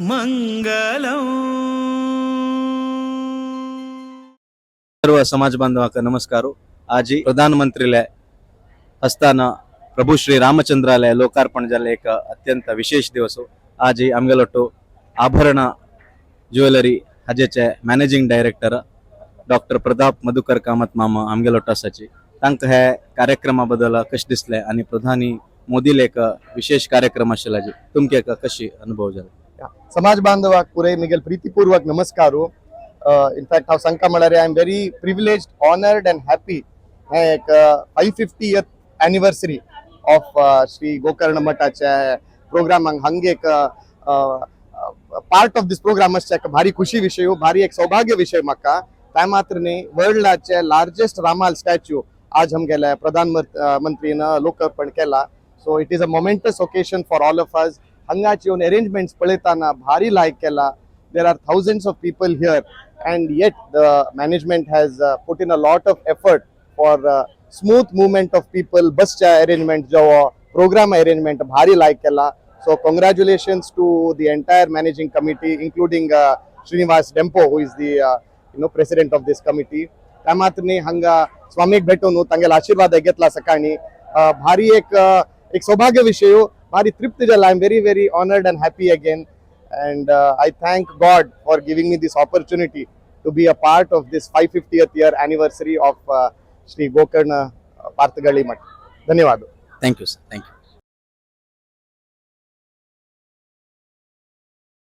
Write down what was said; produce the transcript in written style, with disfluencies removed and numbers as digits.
मंगलम. सर्व समाज बांधवाक नमस्कार. आजी प्रधानमंत्रीले हस्ताना प्रभू श्री रामचंद्राले लोकार्पण जाल्ले एक अत्यंत विशेष दिवस. आजी आमगेलोटो आभरण ज्वेलरी हाजेचे managing director doctor Pratap Madhukar Kamat मामा आमगेलोटो आसाची. तांकां हे कार्यक्रमा बद्दल कशें दिसलें आनी प्रधानी मोदीले एक विशेष कार्यक्रम आशिल्ला जी तुमकां एक कशी अनुभव जालो? समाज बांधवाक पुरे मिगेल प्रीतिपूर्वक नमस्कारो. इनफॅक्ट हांव सांगता म्हळ्यार, I am very privileged, honoured and happy. हें एक 550th anniversary of Shri Gokarna मठाच्या प्रोग्रामाक हांगा एक पार्ट ऑफ this programme आसचे एक भारी खुशी विशय, भारी एक सौभाग्य विशय म्हाका. त्या मात्र न्ही, वर्ल्डाचे लार्जेस्ट रामाल स्टॅच्यू आज आमगेले प्रधान मंत्रीन लोकार्पण केला. So it is a momentous occasion for all of us. हांगाची येवन अरेंजमेंट्स पळयताना भारी लायक केला. There are thousands of people here and yet the management has put in a lot of effort for smooth movement of people. बसच्या arrangement जो, programme arrangement भारी लायक केला. So congratulations to the entire managing committee, including Srinivas Dempo, who is the president of this committee. त्या मात्र न्ही, हांगा स्वामीक भेटून तांगेलो आशिर्वाद घेतला सकाळी. भारी एक सौभाग्य विशय, भारी तृप्त जाला. I am very, very honoured and happy again, and I thank God for giving me this opportunity to be a part of this 550th year anniversary of Shri Gokarna Partagali Math. धन्यवाद. Thank you sir, thank you.